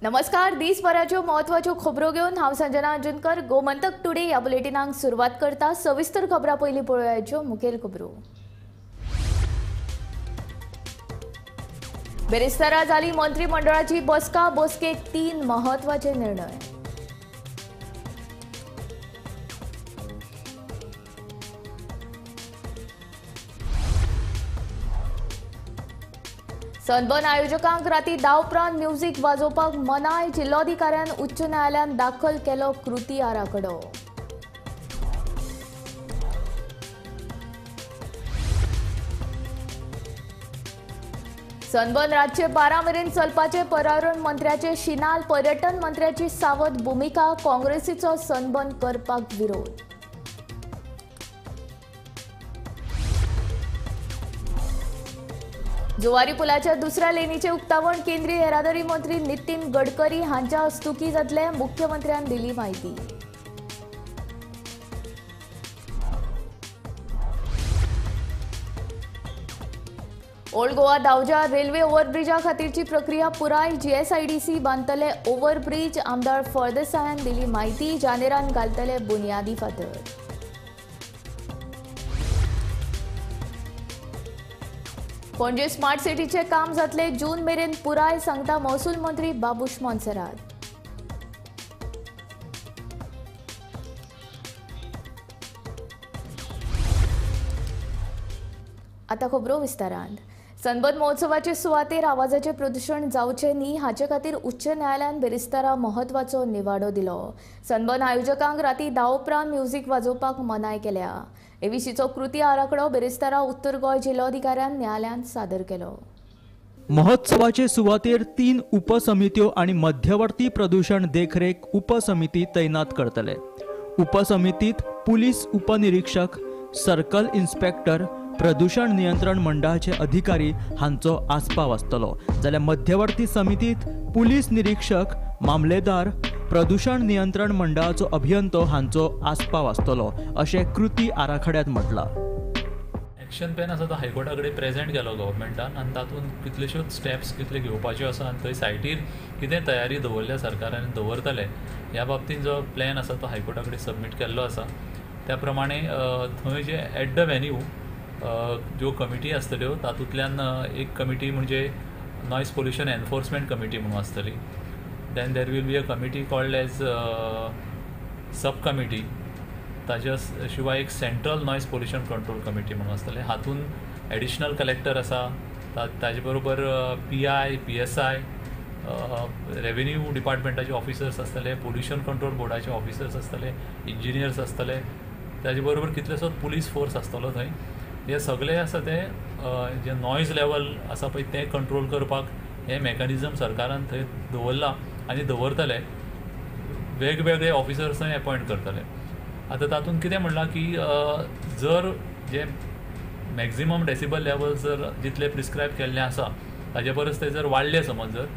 नमस्कार, दिसभराच्यो म्हत्वाच्यो खबरो घेवन हांव संजना अंजनकर गोमंतक टुडे ह्या बुलेटिनाक सुरवात करता। सविस्तर खबरां पयलीं पळोवयाच्यो मुखेल खबरो। बेरेस्तारा जाली मंत्रिमंडळाची बसका, बसकेक 3 महत्वाचे निर्णय। सनबर्न आयोजकांक राती 10 उपरांत म्युझिक वाजोवपाक मनाय, जिल्लोधिकाऱ्यान उच्च न्यायालयान दाखल केलो कृती आराखडो। सनबर्न रातचे 12 मेरेन चलपाचे पर्यावरण मंत्र्याचे शिनाल, पर्यटन मंत्र्याची सावध भूमिका, काँग्रेसीचो सनबर्न करपाक विरोध। जुवारी पुलाच्या दुसऱ्या लेनीचे उक्तावण केंद्रीय येरादारी मंत्री नितीन गडकरी हांच्या हस्तुकी जातले, मुख्यमंत्र्यान दिली माहिती। ओल्ड गोवा दावजा रेल्वे ओव्हरब्रिजा खातीरची प्रक्रिया पुराय, जीएसआयडीसी बांदतले ओव्हरब्रिज, आमदार फळदेसायान दिली माहिती, जानेरान घालतले बुनियादी फातर। पणजे स्मार्ट सिटीचे काम जातले जून मेरेन पुराय, सांगता महसूल मंत्री बाबूश मोन्सेरात। आता खबरो विस्तारान। सनबर्न महोत्सवाचे सुवातेर आवाजाचे प्रदूषण जावचे न्ही हाचे खातीर उच्च न्यायालयान बेरेस्तारा म्हत्वाचो निवाडो दिलो। सनबर्न आयोजकांक राती 10 उपरांत म्युझिक वाजोवपाक मनाय केल्या। हे विशींचो कृती आराखडो बेरेस्तारा उत्तर गोंय जिल्लोधिकाऱ्यान न्यायालयांत सादर केलो। महोत्सवाचे सुवातेर 3 उपसमित्यो आनी मध्यवर्ती प्रदूषण देखरेख उपसमिती तैनात करतले। उपसमितीत पुलीस उपनिरीक्षक, सर्कल इन्स्पेक्टर, प्रदूषण नियंत्रण मंडळाचे अधिकारी हांचो आस्पाव आसतलो। जाल्यार मध्यवर्ती समितीत पुलीस निरीक्षक, मामलेदार, प्रदूषण नियंत्रण मंडळाचो अभियंतो हांचो आस्पाव आसतलो अशें कृती आराखड्यात म्हटलां। एक्शन प्लॅन आसा तो हायकोर्टा कडेन प्रेजेंट केलो गव्हर्मेंटान आनी तातूंत कितल्योश्योच स्टेप्स कितले घेवपाच्यो आसा आनी थंय सायटीर कितें तयारी दवरल्या सरकारान दवरतले ह्या बाबतींत जो प्लॅन आसा तो हायकोर्टा कडेन सबमीट केल्लो आसा। त्या प्रमाणे थंय जे एट the venue ज्यो कमिटी आसतल्यो तातूंतल्यान एक कमिटी म्हणजे नॉयज पोल्युशन एनफोर्समेंट कमिटी म्हणून आसतली। Then there will be a committee called as sub committee, ताज्या शिवाय एक central noise pollution control committee म्हणून आसतलें। हातूंत एडिशनल कलेक्टर आसा, ताजे बरोबर P I, P S I, revenue डिपार्टमेंटाचे officers आसतले, पोल्युशन कंट्रोल बोर्डाचे ऑफिसर्स आसतले, इंजिनियर्स आसतले, ताजे बरोबर कितलेसोच पुलीस फोर्स आसतलो थंय। हे सगळे आसा ते जे नॉयज लेवल आसा पळय तें कंट्रोल करपाक हे मेकॅनिजम सरकारान थंय दवरलां आनी दवरतले। वेगवेगळे ऑफिसर्स थंय एपॉयंट करतले। आतां तातूंत कितें म्हणलां की जर जे मॅक्झिमम डेसिबल लेवल जर जितले प्रिस्क्रायब केल्लें आसा ताजे परस ते जर वाडले समज जर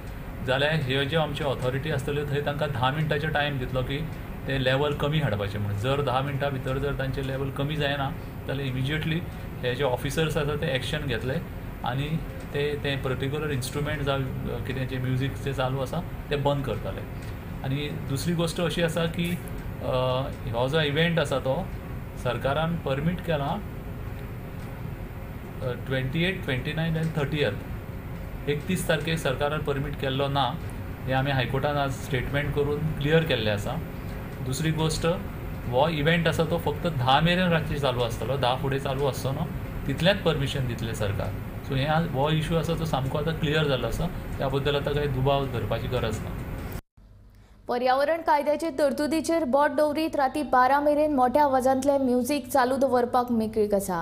जाल्यार ह्यो ज्यो आमच्यो ऑथॉरिटी आसतल्यो थंय तांकां 10 मिनटाचो टायम दितलो की ते लेवल कमी हाडपाचें म्हणून। जर 10 मिनटां भितर जर तांचें लेवल कमी जायना जाल्यार इमिजिएटली हे जे ऑफिसर्स आसा ते एक्शन घेतले आनी ते ते पर्टिक्युलर इन्स्ट्रुमेंट जावं कितें जें म्युजीक जें चालू आसा तें बंद करतले। आनी दुसरी गोश्ट अशी आसा की हो जो इव्हेंट आसा तो सरकारान परमीट केला 28, 29 आनी 30, 31 तारखेक सरकारान परमीट केल्लो ना हें आमी हायकोर्टान आज स्टेटमेंट करून क्लियर केल्लें आसा। दुसरी गोश्ट, हो इव्हेंट आसा तो फक्त 10 मेरेन रातचे चालू आसतलो, 10 फुडें चालू आसचो ना, तितलेंच परमिशन दितलें सरकार। सो हें हो इशू आसा तो सामको आतां क्लियर जाल्लो आसा, त्या बद्दल आतां कांय दुबाव धरपाची गरज ना। पर्यावरण कायद्याचे तरतुदीचेर बोट दवरीत राती 12 मेरेन मोठ्या आवाजांतले म्युझिक चालू दवरपाक मेकळीक आसा,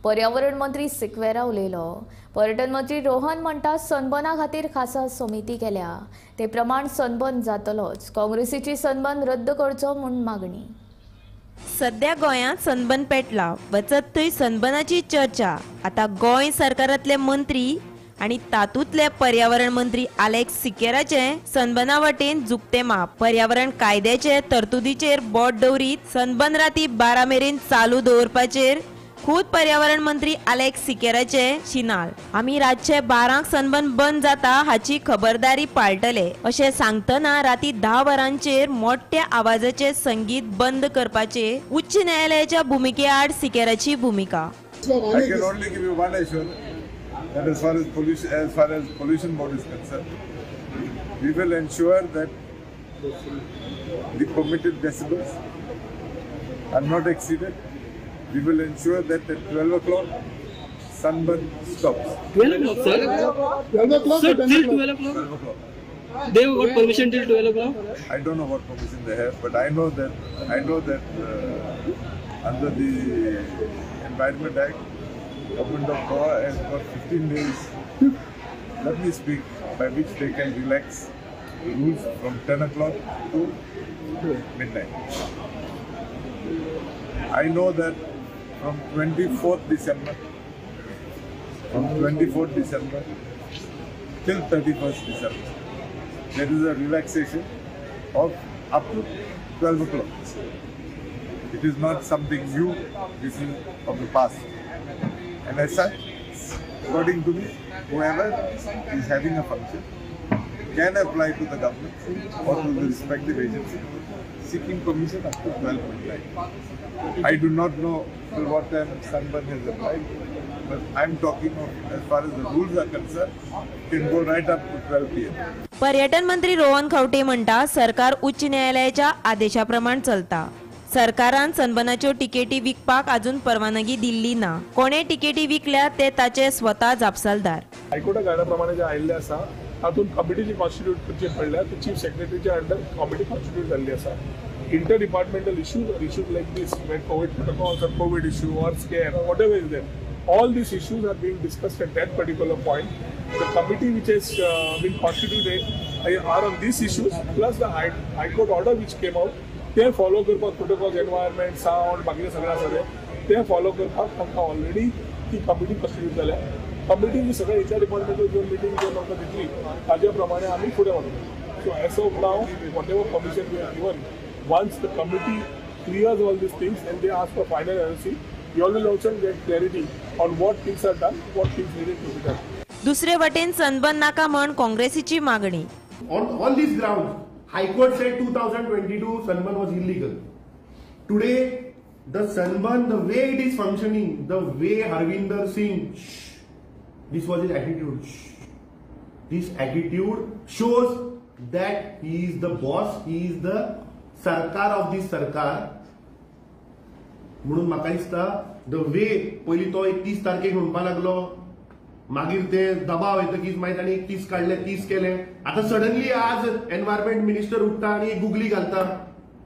पर्यावरण मंत्री सिक्वेरा उलयलो। पर्यटन मंत्री रोहन म्हणटा सनबर्ना खातीर खासा समिती केल्या, ते प्रमाण सनबर्न जातलोच, काँग्रेसीची सनबर्न रद्द करचो म्हूण मागणी। सध्या गोंयांत सनबर्न पेटला, वचत थंय सनबर्नाची चर्चा। आतां गोंय सरकारांतले मंत्री आनी तातूंतले पर्यावरण मंत्री आलेक्स सिकेराचे सनबर्ना वटेन झुकते माप। पर्यावरण कायद्याचे तरतुदीचेर बोट दवरीत सनबर्न राती 12 मेरेन चालू दवरपाचेर खुद पर्यावरण मंत्री आलेक्स सिकेराचे शिनाल. आमी रातचे 12 सनबर्न बंद जाता हाची खबरदारी पाळटले अशें सांगतना राती 10 वरांचेर मोठ्या आवाजाचे संगीत बंद करपाचे उच्च न्यायालयाच्या भूमिके आड सिकेराची भूमिका. I can only give you one assurance that as far as pollution board is concerned, we will ensure that the permitted decibels are not exceeded. We will ensure that at 12 o'clock sunburn stops. 12 o'clock, sir? 12 o'clock? Sir, till 12 o'clock? 12 o'clock. They got permission till 12 o'clock? I don't know what permission they have, but I know that under the Environment Act, Government of Goa has got 15 days, let me speak, by which they can relax the rules from 10 o'clock to midnight. I know that from 24th December till 31st December, there is a relaxation of up to 12 o'clock. It is not something new, this is of the past. And as such, according to me, whoever is having a function can apply to the government or to the respective agency seeking permission up to 12 midnight. I do not know till what time sunburn has applied, but I am talking of as far as the rules are concerned, it can go right up to 12 p.m. पर्यटन मंत्री रोहन खंवटे म्हणटा सरकार उच्च न्यायालयाच्या आदेशाप्रमाण चलता. सरकारान सनबर्नाच्यो तिकेटी विकपाक अजून परवानगी दिल्ली ना. कोणे तिकेटी विकल्या ते ताचे स्वता जापसालदार. हायकोर्टा कायद्या जे आयिल्ले आसा तातूंत कमिटी जी कॉन्स्टिट्यूट करची पडल्या ती चीफ सेक्रेटरीच्या अंडर कमिटी कॉन्स्टिट्यूट जाल्ली आसा. Inter departmental issues or issues like this where COVID protocols or COVID issue or scare or whatever is there, all these issues are being discussed at that particular point. The committee which has been constituted are on these issues plus the High Court order which came out. ते follow करपाक protocols, environment, sound, बाकीचे सगळें आसा ते follow करपाक तांकां already ती committee constitute जाल्या. कमिटी जी सगळ्या एच आर डिपार्टमेंटल घेवन मिटींग घेवन आमकां दितली ताज्या प्रमाणे आमी फुडें वतले. So as of now whatever permission we are given, once the committee clears all these things and they ask for final NOC, you all will also get clarity on what things are done, what things needed to be done. दुसरे वटेन sunburn नाका म्हण काँग्रेसीची मागणी. On all these grounds, High Court said 2022 sunburn was illegal. Today, the sunburn, the way it is functioning, the way Harvinder Singh, this was his attitude. This attitude shows that he is the boss, he is the sarkar of this sarkar. म्हणून म्हाका दिसता the way पयलीं तो 31 तारखेक म्हणपाक लागलो, मागीर ते दबाव येतकीच मागीर ताणें 31 काडले, 30 केले. आतां सडनली आज एनवायरमेंट मिनिस्टर उठ्ठा आनी एक गुगली घालता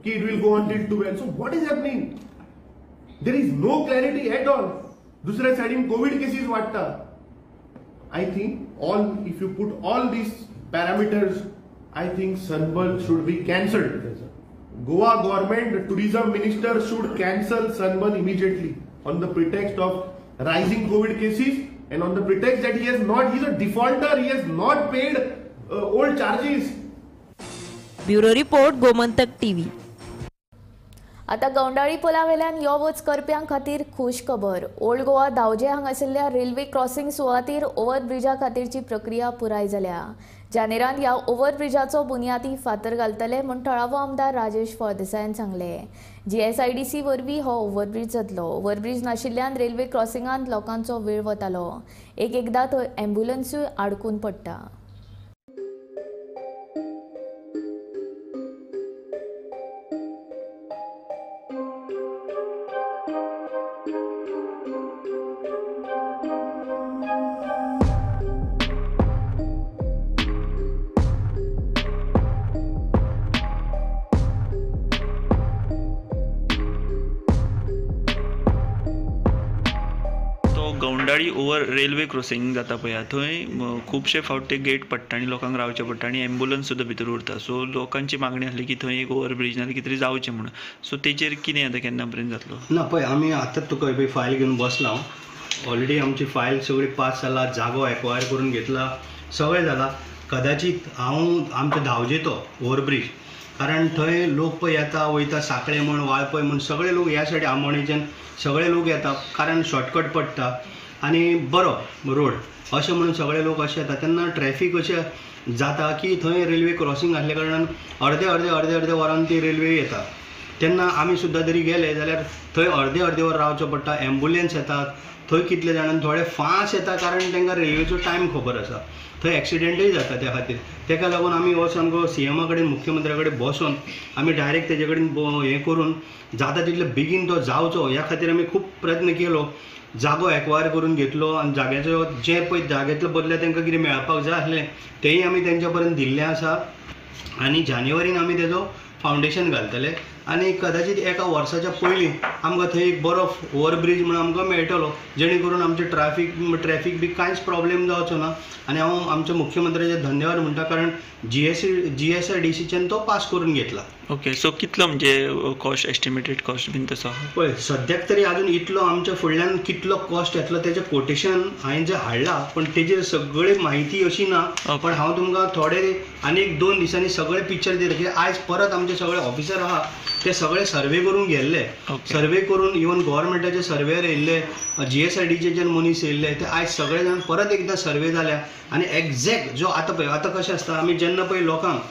की it will go on till 12. So what is happening? There is no clarity at all. दुसऱ्या सायडीन कोवीड केसीस वाडटा. I think all, if you put all these parameters, I think sunburn should be cancelled. Goa government tourism minister should cancel sunburn immediately on the pretext of rising COVID cases and on the pretext that he has not, he is a defaulter, he has not paid old charges. Bureau report, Gomantak TV. आता गौंडाळी पुलावेल्यान यो वच करप्यां खातीर खूश खबर. Old Goa दावजे हांगासरल्या railway crossing सुवातेर ओव्हरब्रिजा खातीरची प्रक्रिया पुराय जाल्या. जानेरांत ह्या ओव्हरब्रिजाचो बुन्यादी फातर घालतले म्हूण थळावो आमदार राजेश फळदेसायान सांगले. जीएसआयडीसी वरवीं हो ओव्हरब्रीज जातलो. ओव्हरब्रीज नाशिल्ल्यान रेल्वे क्रॉसिंगांत लोकांचो वेळ वतालो. एक एकदां थंय ॲम्ब्युलन्सूय आडकून पडटा. गौंडाळी ओवर रेल्वे क्रॉसिंग जाता पळय थंय खुबशे फावट ते गेट पडटा आनी लोकांक रावचें पडटा आनी एम्बुलन्स सुद्दां भितर उरता. सो लोकांची मागणी आसली की थंय एक ओवर ब्रीज नाल्यार कितें तरी जावचें म्हणून. सो तेचेर कितें आतां केन्ना पर्यंत जातलो ना? पळय आमी आतांच तुका पळय फायल घेवन बसला हांव. ऑलरेडी आमची फायल सगळी पास जाला, जागो एक्वायर करून घेतला, सगळें जाला. कदाचित हांव आमचो धावजे तो ओवरब्रीज, कारण थंय लोक पळय येता वयता, साखळे म्हण वाळपय म्हण सगळे लोक ह्या सायडी आमोणेच्यान सगळे लोक येता, कारण शॉर्टकट पडटा आनी बरो रोड अशें म्हणून सगळे लोक अशें येता. तेन्ना ट्रॅफीक अशें जाता की थंय रेल्वे क्रॉसिंग आसल्या कारणान अर्दे अर्दे अर्दे अर्दे वरान ती रेल्वे येता. तेन्ना आमी सुद्दां जरी गेले जाल्यार थंय अर्दे अर्दे वर रावचो पडटा, एम्बुलन्स येतात थंय कितले जाणां थोडे फास्ट येता कारण तांकां रेल्वेचो टायम खबर आसा, थंय एक्सिडेंटय जाता. त्या खातीर ताका लागून आमी हो सामको सीएमा कडेन मुख्यमंत्र्या कडेन बसून आमी डायरेक्ट तेजे कडेन हें करून जाता तितले बेगीन तो जावचो ह्या खातीर आमी खूब प्रयत्न केलो. जागो एक्वायर करून घेतलो आनी जाग्याचो जे पळय जाग्यांतले बदले तांकां कितें मेळपाक जाय आसलें तेंय आमी तेंच्या पर्यंत दिल्लें आसा आनी जानेवारीन आमी तेजो फावंडेशन घालतले आनी कदाचित एका वर्साच्या पयलीं आमकां थंय एक बरो ओवरब्रीज म्हणून आमकां मेळटलो, जेणे करून आमचें ट्रॅफीक बी कांयच प्रॉब्लेम जावचो ना. आनी हांव आमच्या मुख्यमंत्र्याचे धन्यवाद म्हणटा, कारण जीएसआयडीसीच्यान तो पास करून घेतला. ओके, सो कितलो म्हणजे कॉस्ट, एस्टिमेटेड कॉस्ट बीन तसो? पळय सद्याक तरी अजून इतलो आमच्या फुडल्यान कितलो कॉस्ट येतलो तेजें कोटेशन हांवें जें हाडलां, पण तेजेर सगळी म्हायती अशी ना, पण हांव तुमकां थोडे आनी एक 2 दिसांनी सगळें पिक्चर दिता. कित्याक आयज परत आमचे सगळे ऑफिसर आहा ते सगळे सर्वे करून गेल्ले, सर्वे करून इवन गव्हर्मेंटाचे सर्वेयर येयल्ले, जीएसआयडीचे जे मनीस येयल्ले, ते आयज सगळे जाण परत एकदां सर्वे जाल्या आनी एग्जॅक्ट जो आतां पळय आतां कशें आसता, आमी जेन्ना पळय लोकांक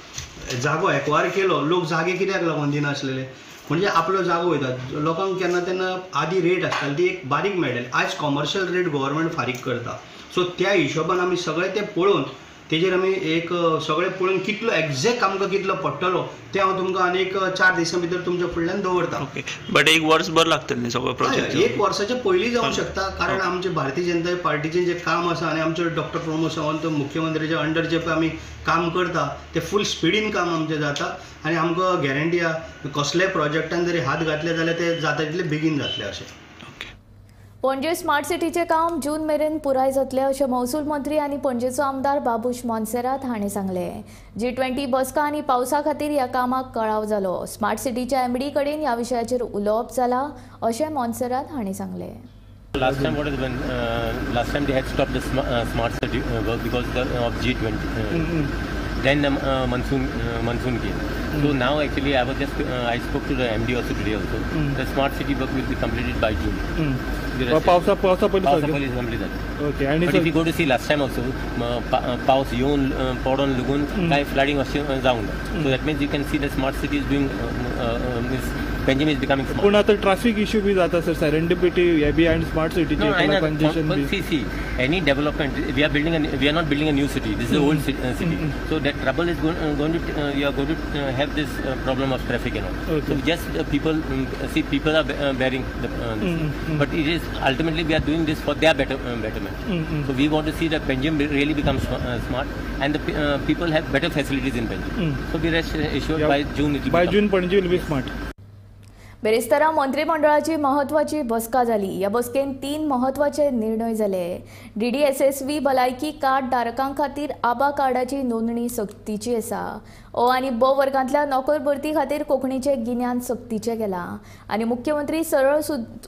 जागो एक्वायर केलो, लोक जागे कित्याक लागून दिनासलेले, म्हणजे आपलो जागो वयता लोकांक केन्ना तेन्ना आदी रेट आसताली ती एक बारीक मेळटाली, आयज कॉमर्शियल रेट गव्हर्मेंट फारीक करता. सो त्या हिशोबान आमी सगळें तें पळोवन तेजेर आमी एक सगळें पळोवन कितलो एग्जॅक्ट आमकां कितलो पडटलो तें हांव तुमकां आनी एक 4 दिसां भितर तुमच्या फुडल्यान दवरता. ओके, बट एक वर्सभर लागतलें न्ही सगळो प्रोजेक्ट? एक वर्साच्या पयलीं जावंक शकता, कारण आमचे भारतीय जनता पार्टीचें जें काम आसा आनी आमचो डॉक्टर प्रमोद सावंत मुख्यमंत्र्याच्या अंडर जे पळय आमी काम करता तें फूल स्पिडीन काम आमचें जाता आनी आमकां गॅरंटी आहा कसल्याय प्रोजेक्टान जरी हात घातले जाल्यार ते जाता तितले बेगीन जातले अशें. पणजे स्मार्ट सिटीचें काम जून मेरेन पुराय जातलें अशें महसूल मंत्री आनी पणजेचो आमदार बाबूश मोन्सेरात हांणी सांगलें. G20 बसका आनी पावसा खातीर ह्या कामाक कळाव जालो. स्मार्ट सिटीच्या एमडी कडेन ह्या विशयाचेर उलोवप जाला अशें मोन्सेरात हांणी सांगलें. Last time what is when last time they had stopped the smart city work because of G20. Then the monsoon came. So now actually I was just I spoke to the MD also today also. The smart city work will be completed by June. पावसा पयलीं complete जाता. Okay, and but if you go to see last time also पावस येवन पडोन लागून कांय flooding अशें जावंक ना. So that means you can see the smart city is doing Panjim is becoming smart. पूण आतां ट्राफीक इश्यू बी जाता सर, सेरेंडिपिटी हे बी आनी smart सिटीचे B. See any development, we are not building a new city, this is old city. So that trouble is going to you are going to have this problem of traffic and all. So just people see people are bearing the this. But it is ultimately we are doing this for their betterment. So we want to see that Panjim really becomes smart and the people have better facilities in Panjim. So we rest assured by June it will by June Panaji will be smart. बेरेस्तारा मंत्रिमंडळाची महत्वाची बसका जाली. ह्या बसकेन 3 महत्वाचे निर्णय जाले. DDSSV भलायकी card धारकां खातीर आबा कार्डाची नोंदणी सक्तीची आसा. अ आनी ब वर्गांतल्या नोकर भरती खातीर कोंकणीचें गिन्यान सक्तीचें केलां आनी मुख्यमंत्री सरळ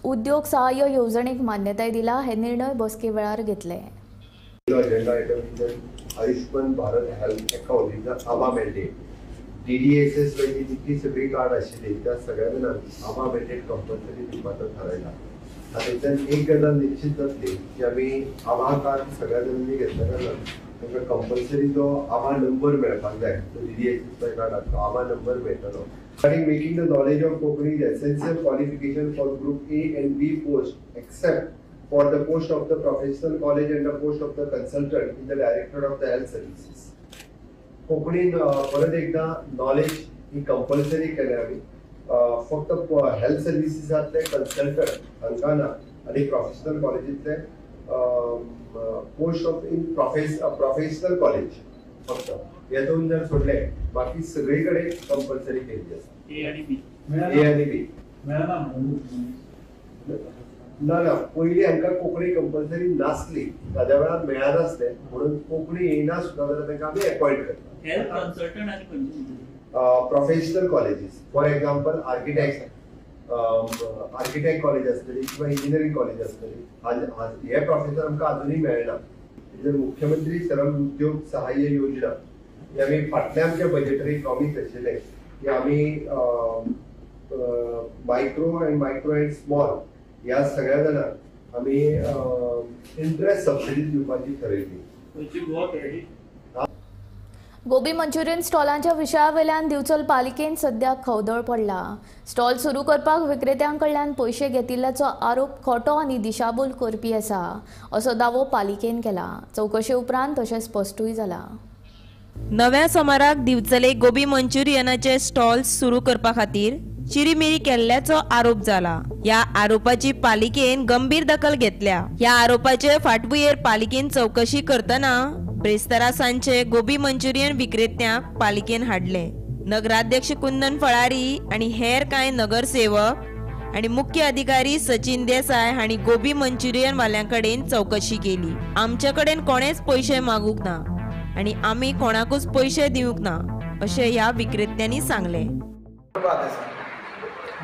उद्योग सहाय्य येवजणेक मान्यताय दिला. हे निर्णय बसके वेळार घेतले. Ayushman Bharat health account ABHA mandate DDSS वयली जितली सगळी कार्ड आशिल्ली त्या सगळ्या जाणांक आबा मॅन्डेट कंपल्सरी दिवपाचो थारायला. तातूंतल्यान एक गजाल निश्चित जातली की आमी आभा कार्ड सगळ्या जाणांनी घेतल्या कारणान तांकां कंपल्सरी जो आभा नंबर मेळपाक जाय तो डीडीएसएस कार्डाक तो आभा नंबर मेळटलो. Regarding making the knowledge of Konkani the essential qualification for Group A and B post except for the post of the professional college and the post of the consultant in the Director of the Health Services. कोंकणीन परत एकदा knowledge ही compulsory केल्या आमी, फक्त health सर्विसीसांतले consultant हांकां ना आनी professional कॉलेजींतले post of in professional college फक्त हे दोन जर सोडले बाकी सगळी कडेन कंपल्सरी केल्ली आसा. ए आनी बी, ए आनी बी ना ना पयलीं हांकां कोंकणी कंपल्सरी नासली, ताज्या वेळार मेळनासलें म्हणून कोंकणी येयना सुद्दां जाल्यार तांकां आमी अपॉयंट करता. हेल्थ कन्सल्टंट आनी professional colleges, for example architect college आसतली किंवा इंजिनियरींग कॉलेज आसतली, हे प्रोफेसर आमकां अजुनूय मेळना. तेजेर मुख्यमंत्री सरळ उद्योग सहाय्य योजना ही आमी फाटल्या आमच्या बजेटरी प्रॉमीस आशिल्लें की आमी micro and micro and small ह्या सगळ्या जाणांक आमी इंट्रस्ट सबसिडी दिवपाची ठरयली. गोबी मंचुरियन स्टॉलांच्या विशयावेल्यान दिवचल पालिकेन सध्या खवदळ पडला. स्टॉल सुरू करपाक विक्रेत्यांकडल्यान पयशे घेतिल्ल्याचो आरोप खोटो आनी दिशाभूल करपी आसा असो दावो पालिकेन केला. चवकशे उपरांत तशें स्पश्टूय जाला. नव्या सोमाराक दिवचले गोबी मंचुरियनाचे स्टॉल सुरू करपा खातीर चिरीमिरी केल्ल्याचो आरोप जाला. ह्या आरोपाची पालिकेन गंभीर दखल घेतल्या. ह्या आरोपाचे फाटभुंयेर पालिकेन चवकशी करतना ब्रेस्तारा सांजचे गोबी मंचुरियन विक्रेत्यांक पालिकेन हाडले. नगराध्यक्ष कुंदन फळारी आनी हेर कांय नगरसेवक आनी मुख्य अधिकारी सचिन देसाय हांणी गोबी मंचुरियन वाल्यां कडेन चवकशी केली. आमचे कडेन कोणेच पयशे मागूंक ना आनी आमी कोणाकूच पयशे दिवंक ना अशें ह्या विक्रेत्यांनी सांगलें.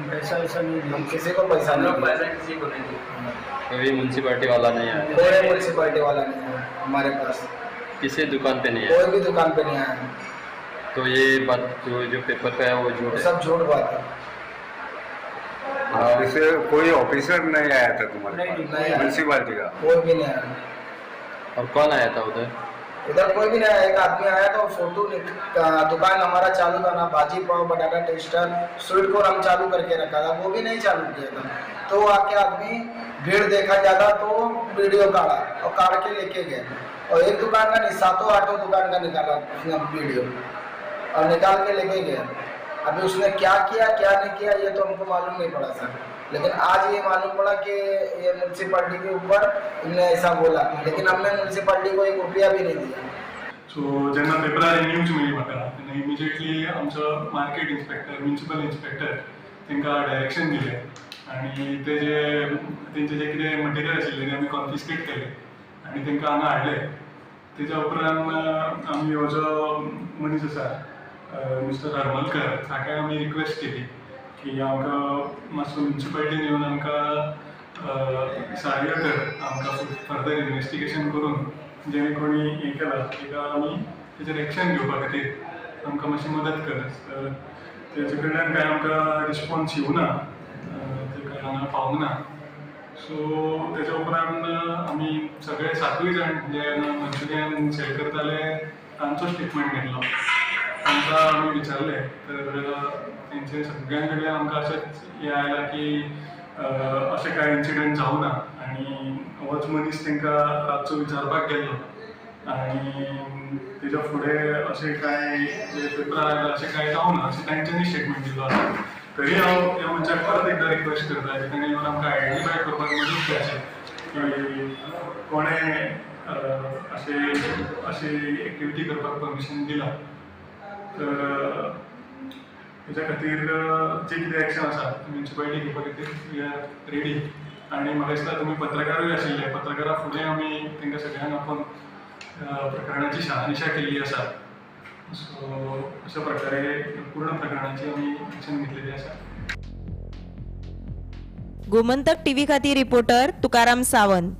पैसा वैसा नहीं, हम किसी को पैसा नहीं, पैसा किसी को नहीं। कोई म्युनिसिपैलिटी वाला नहीं आया, कोई म्युनिसिपैलिटी वाला नहीं आया हमारे पास, किसी दुकान पे नहीं आया, कोई भी दुकान पे नहीं आया। तो ये बात जो पेपर पे है वो झूठ है, सब झूठ बात है। ऑफिसर, कोई ऑफिसर नहीं आया था तुम्हारे पास म्युनिसिपैलिटी का? कोई भी नहीं आया। और कौन आया था उधर? उधर कोई भी नहीं आया। एक आदमी आया तो फोटो, दुकान हमारा चालू था ना, भाजी पाव बटाटा टेस्टर स्वीट कॉर्न हम चालू करके रखा था, वो भी नहीं चालू किया था। तो आके आदमी भीड़ देखा ज़्यादा तो वीडियो काटा और काट के लेके गए। और एक दुकान का नहीं, सातों आठों दुकान का निकाला उसने वीडियो और निकाल के लेके गया। अभी उसने क्या किया क्या नहीं किया ये तो हमको मालूम नहीं पड़ा सर, लेकिन आज ये मालूम पड़ा कि ये म्यूनसिपालिटी के ऊपर इनने ऐसा बोला, लेकिन हमने म्यूनसिपालिटी को एक रुपया भी नहीं दिया। सो जेन्ना पेपरार न्यूज मेळ्ळी म्हाका तेन्ना इमिजिएटली आमचो मार्केट इन्स्पेक्टर, म्युनिसिपल इन्स्पेक्टर तांकां डायरेक्शन दिलें आनी ते जे तेंचे जे कितें मटेरियल आशिल्लें तें आमी कॉन्फिस्केट केलें आनी तांकां हांगा हाडलें. तेज्या उपरांत आमी हो जो मनीस आसा मिस्टर हरमलकर हाका आमी रिक्वेस्ट केली की आमकां मातसो म्युनिसिपालिटीन येवन आमकां सहाय्य कर, आमकां फर्दर इन्वेस्टिगेशन करून जेणे कोणी हें केलां ताका आमी तेचेर एक्शन घेवपा खातीर आमकां मातशी मदत कर. तेजे कडल्यान कांय आमकां रिस्पोन्स येवना, ते कांय हांगा पावूंक ना. सो तेज्या उपरांत आमी सगळे सातूय जाण जे मंचुरियन सेल करताले तांचो स्टेटमेंट घेतलो. तांकां आमी विचारलें तर तेंचे सगळ्यां कडल्यान आमकां अशेंच हें आयलां की अशें कांय इन्सिडंट जावना आनी होच मनीस तांकां रातचो विचारपाक गेल्लो आनी तेज्या फुडें अशें कांय जे पेपरार आयलां अशें कांय जावना अशें तांच्यांनी स्टेटमेंट दिल्लो आसा. तरी हांव ह्या मनशाक परत एकदां रिक्वेस्ट करता की ताणें येवन आमकां आयडेंटिफाय करपाक मदत करची की कोणें अशें अशी एक्टिविटी करपाक परमिशन दिलां. तर तेज्या खातीर जे कितें एक्शन आसा म्युनिसिपालिटी घेवपा खातीर we are ready. आनी म्हाका दिसता तुमी पत्रकारूय आशिल्ले, पत्रकारां फुडें आमी तांकां सगळ्यांक आपोवन प्रकरणाची शहानिशा केल्ली आसा. सो अशा प्रकारे पूर्ण प्रकरणाची आमी एक्शन घेतलेली आसा. गोमंतक टीव्ही खातीर रिपोर्टर तुकाराम सावंत.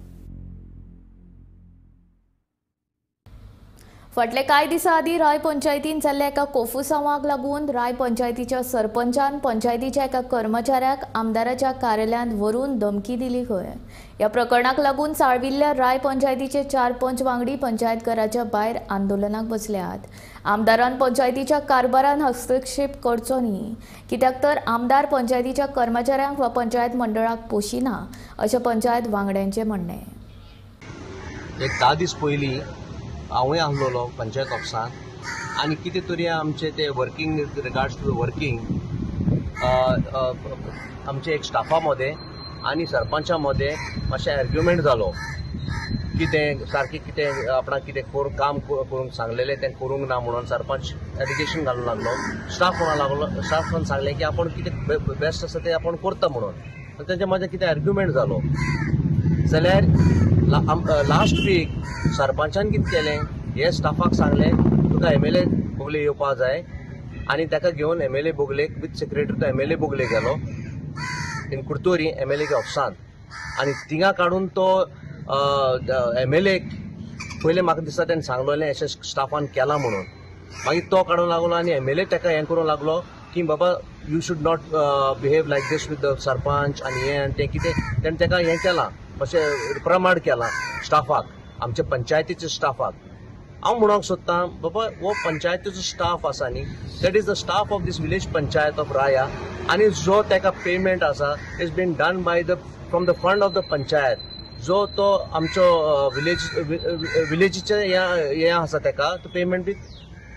फाटले कांय दिसां आदीं राय पंचायतीन जाल्ल्या एका कोफुसांवाक लागून राय पंचायतीच्या सरपंचान पंचायतीच्या एका कर्मचाऱ्याक आमदाराच्या कार्यालयांत व्हरून धमकी दिली खंय. ह्या प्रकरणाक लागून चाळविल्ल्या राय पंचायतीचे 4 पंच वांगडी पंचायत घराच्या भायर आंदोलनाक बसल्यात. आमदारान पंचायतीच्या कारभारान हस्तक्षेप करचो न्ही, कित्याक तर आमदार पंचायतीच्या कर्मचाऱ्यांक वा पंचायत मंडळाक पोशिना अशें पंचायत वांगड्यांचें म्हणणें. एक 10 दीस पयलीं हांवूय आसलेलो पंचायत ऑफिसान आनी कितें तरी आमचे ते working regards to working आमचे एक स्टाफा मदें आनी सरपंचा मदें मातशें आर्ग्युमेंट जालो की तें सारकें कितें आपणाक कितें काम करूंक सांगलेलें तें करूंक ना म्हणून सरपंच एलिगेशन घालूंक लागलो. स्टाफ म्हणूंक लागलो, स्टाफान सांगलें की आपूण कितें बेस्ट आसा तें आपूण करता म्हणून. तेंच्या मदें कितें आर्ग्युमेंट जालो जाल्यार लास्ट वीक सरपंचान कितें केलें, हे स्टाफाक सांगलें तुका MLA Bogle येवपा जाय आनी ताका घेवन MLA बोगलेक विथ सेक्रेटरी तो MLA Bogle गेलो इन कुर्तोरी MLA के ऑफिसान आनी थिंगा काडून तो MLA पयलें म्हाका दिसता तेणें सांगलोलें अशें स्टाफान केलां म्हणून. मागीर तो काडूंक लागलो आनी एमएलए ताका हें करूंक लागलो की बाबा you should not behave like this with the sarpanch आनी हें आनी तें कितें. तेणें ताका हें केलां, अशें प्रमाण केलां स्टाफाक, आमच्या पंचायतीच्या स्टाफाक. हांव म्हणूंक सोदतां बाबा हो पंचायतीचो स्टाफ आसा न्ही, that is the staff of this village panchayat of Raya, आनी जो ताका पेमेंट आसा is been done by the from the fund of the panchayat. जो तो आमचो विलेजीचे हें आसा ताका तो पेमेंट बी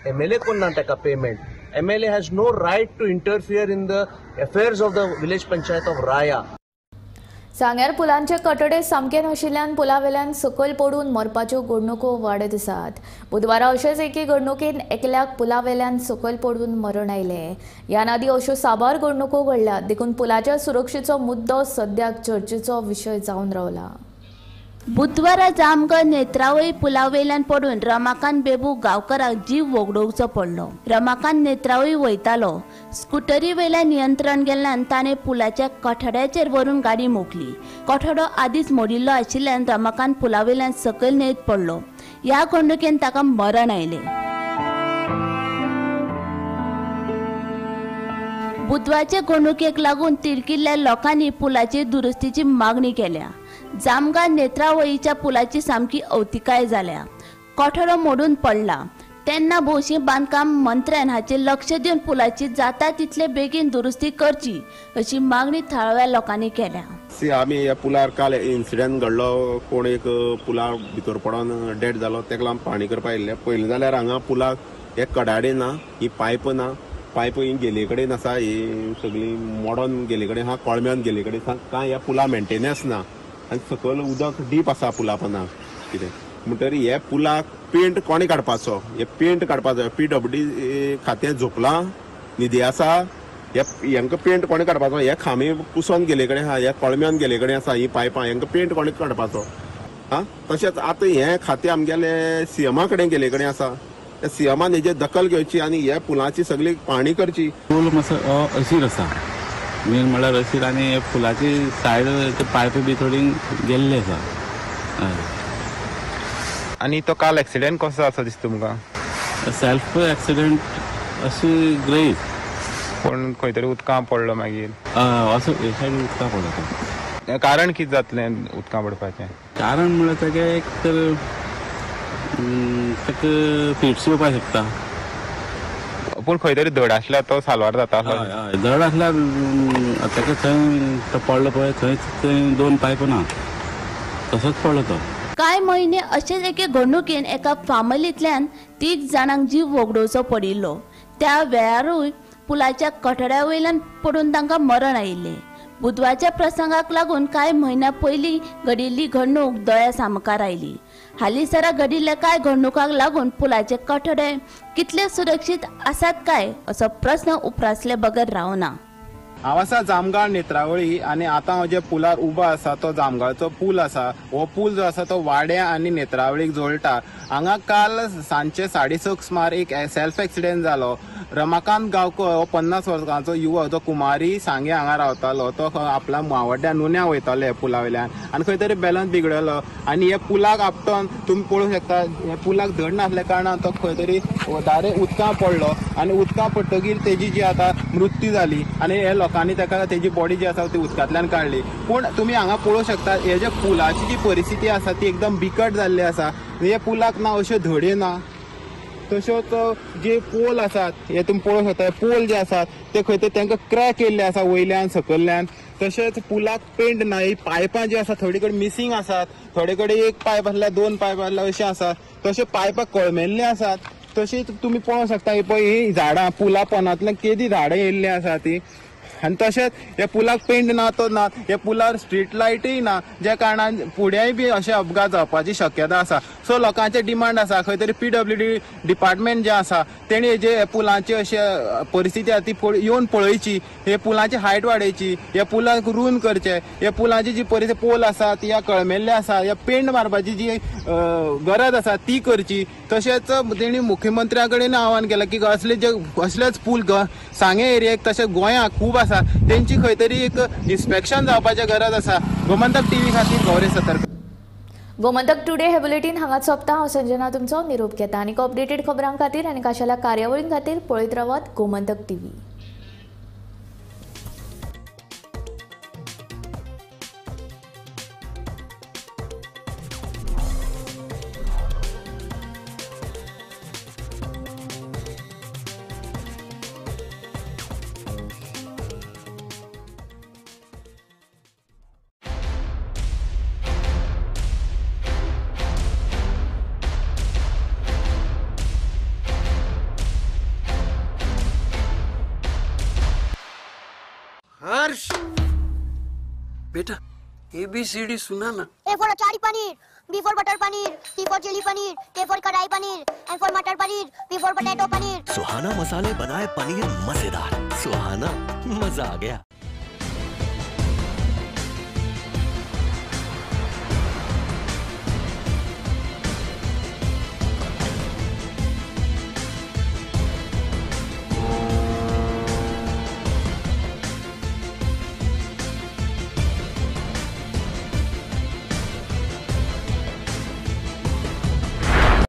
एमएलए कोन्ना ताका payment. MLA has no right to interfere in the affairs of the village panchayat of Raya. सांग्यार पुलांचे कटडे सामके नाशिल्ल्यान पुलावेल्यान सकयल पडून मरपाच्यो घडणुको वाडत आसात. बुधवारा अशेच एके घडणुकेन एकल्याक पुलावेल्यान सकयल पडून मरण आयलें. ह्यान आदीं अश्यो साबार घडणुको घडल्यात, देखून पुलाच्या सुरक्षेचो मुद्दो सद्याक चर्चेचो विशय जावन रावला. बुधवारा जामगड नेत्रावळी पुलावेल्यान पडून रमाकांत बेबू गांवकराक जीव वगडोवचो पडलो. रमाकांत नेत्रावळी वयतालो, स्कुटरी वेल्यान नियंत्रण गेल्ल्यान ताणें पुलाच्या कठड्याचेर व्हरून गाडी मोखली. कठडो आदींच मोडिल्लो आशिल्ल्यान रमाकांत पुलावेल्यान सकयल न्हंयेंत पडलो. ह्या घडणुकेन ताका मरण आयलें. बुधवारचे घडणुकेक लागून तिडकिल्ल्या लोकांनी पुलाची दुरुस्तीची मागणी केल्या. जामगांव नेत्रावळीच्या पुलाची सामकी अवतिकाय जाल्या, कठडो मोडून पडला. तेन्ना भौशीक बांदकाम मंत्र्यान हाचेर लक्ष दिवन पुलाची जाता तितले बेगीन दुरुस्ती करची अशी मागणी थळाव्या लोकांनी केल्या. सी आमी ह्या पुलार काल इन्सिडंट घडलो, कोण एक पुला भितर पडोन डेड जालो, तेका लागून पाणी करपा आयिल्ले. पयलें जाल्यार हांगा पुलाक हे कडाडे ना, ही पायप ना, पायप ही गेले कडेन आसा, ही सगळी मोडोन गेले कडेन आहा, कळम्यान गेले कडेन आसा. कांय ह्या पुला मेंटेनन्स ना आनी सकयल उदक डीप आसा पुला पोंदा कितें म्हणटरी हे पुलाक पेंट कोणें काडपाचो, हे पेंट काडपाचो पीडब्ल्यूडी खातें झोपलां, न्हिदी आसा, हे हेंकां पेंट कोणें काडपाचो? हे खांबे कुसोन गेले कडेन आहा, हे कळम्यान गेले कडेन आसा ही पायपां, हेंकां पेंट कोणें काडपाचो? आं, तशेंच आतां हें खातें आमगेलें सीएमा कडेन गेले कडेन आसा, त्या सीएमान हेजेर दखल घेवची आनी हे पुलाची सगळी पाणी करची. पूल मातसो अशीर आसा, मेन म्हणल्यार अशीर, आनी पुलाची सायड ते पायप बी थोडी गेल्ले आसा. आनी तो काल एक्सिडेंट कसो आसा दिसता तुमकां? सेल्फ एक्सिडेंट अशी ग्रेट, पूण खंय तरी उदकां पडलो मागीर असो हे सायडीन उदकां पडलो. कारण कितें जातलें उदकां पडपाचें? कारण म्हणल्यार ताका एक तर ताका फिट्स येवपाक शकता, पूण खंय तरी धड आसल्यार तो साल्वार जाता. हय, धड आसल्यार ताका थंय तो पडलो पळय थंयच थंय दोन पायप ना, तसोच पडलो तो. कांय म्हयने अशेच एके घडणुकेन एका फामिलींतल्यान 3 जाणांक जीव वगडोवचो पडिल्लो. त्या वेळारूय पुलाच्या कठड्या वयल्यान पडून तांकां मरण आयिल्लें. बुधवारच्या प्रसंगाक लागून कांय म्हयन्या पयलीं घडिल्ली घडणूक दोळ्या सामकार आयली. हालींसरा घडिल्ल्या कांय घडणुकांक लागून पुलाचे कठडे कितले सुरक्षीत आसात काय असो प्रस्न उप्रासले बगर रावना. हांव आसा जामगांव नेत्रावळी आनी आतां हांव जे पुलार उबो आसा तो जामगांवचो पूल आसा. हो पूल जो आसा तो वाड्या आनी नेत्रावळीक जोडटा. हांगा काल सांजचे 6:30 सुमार एक सेल्फ एक्सिडेंट जालो. रमाकांत गांवकर हो 50 वर्सांचो युवक जो कुमारी सांगे हांगा रावतालो, तो आपल्या मावड्ड्या नुन्या वयतालो ह्या पुला वयल्यान आनी खंय तरी बॅलन्स बिगडलो आनी हे पुलाक आपटोन तुमी पळोवंक शकता हे पुलाक धड नासल्या कारणान तो खंय तरी डायरेक्ट उदकां पडलो आनी उदकां पडटकीर तेजी जी आतां मृत्यू जाली आनी हे लोकांनी ताका तेजी बॉडी जी आसा ती उदकांतल्यान काडली. पूण तुमी हांगा पळोवंक शकता हे जे पुलाची जी परिस्थिती आसा ती एकदम बिकट जाल्ली आसा. हे पुलाक ना अश्यो धडयो ना, तश्योच जे पोल आसात हे तुमी पळोवंक शकता, पोल जे आसात ते खंय तरी तांकां क्रॅक येयल्ले आसा वयल्यान सकयल्यान. तशेंच पुलाक पेंट ना, ही पायपां जी आसा थोडे कडेन मिसींग आसात, थोडे कडेन एक पायप आसल्यार 2 पायप आसल्यार अशें आसात, तशें पायपां कळमेल्लीं आसात. तशीच तुमी पळोवंक शकता ही पळय ही झाडां पुला पोंदांतल्यान केदी झाडां येयल्लीं आसा ती. आनी तशेंच ह्या पुलाक पेंट ना तो ना, ह्या पुलार स्ट्रीट लायटूय ना, ज्या कारणान फुडेंय बी अशे अपघात जावपाची शक्यता आसा. सो लोकांचे डिमांड आसा खंय तरी पीडब्ल्यूडी डिपार्टमेंट जें आसा तेणी जे पुलाची अशी परिस्थिती आसा ती येवन पळयची, हे पुलाची हायट वाडयची, ह्या पुलाक रून करचे, ह्या पुलाची जी परिस्थिती पोल आसा ती ह्या कळमेल्ले आसा, ह्या पेंट मारपाची जी गरज आसा ती करची. तशेंच तेणी मुख्यमंत्र्या कडेन आव्हान केलां की असले जे असलेच पूल सांगे एरियेक तशें गोंयाक खूब आसा तेंची खंय तरी एक इन्स्पेक्शन जावपाची गरज आसा. गोमंतक टीव्ही खातीर गौरेश सतरकर. गोमंतक टुडे हे बुलेटीन हांगाच सोंपता. हांव संजना तुमचो निरोप घेता आनी अपडेटेड खबरां खातीर आनी खाशेल्या कार्यावळीं खातीर पळयत रावात गोमंतक टीव्ही. हर्ष बेटा ABCD सुना ना। A for achari paneer, B for butter paneer, C for chilli paneer, K for kadai paneer, M for matar paneer, P for potato paneer. Suhana मसाले बनाए पनीर मजेदार। सुहाना मजा आ गया।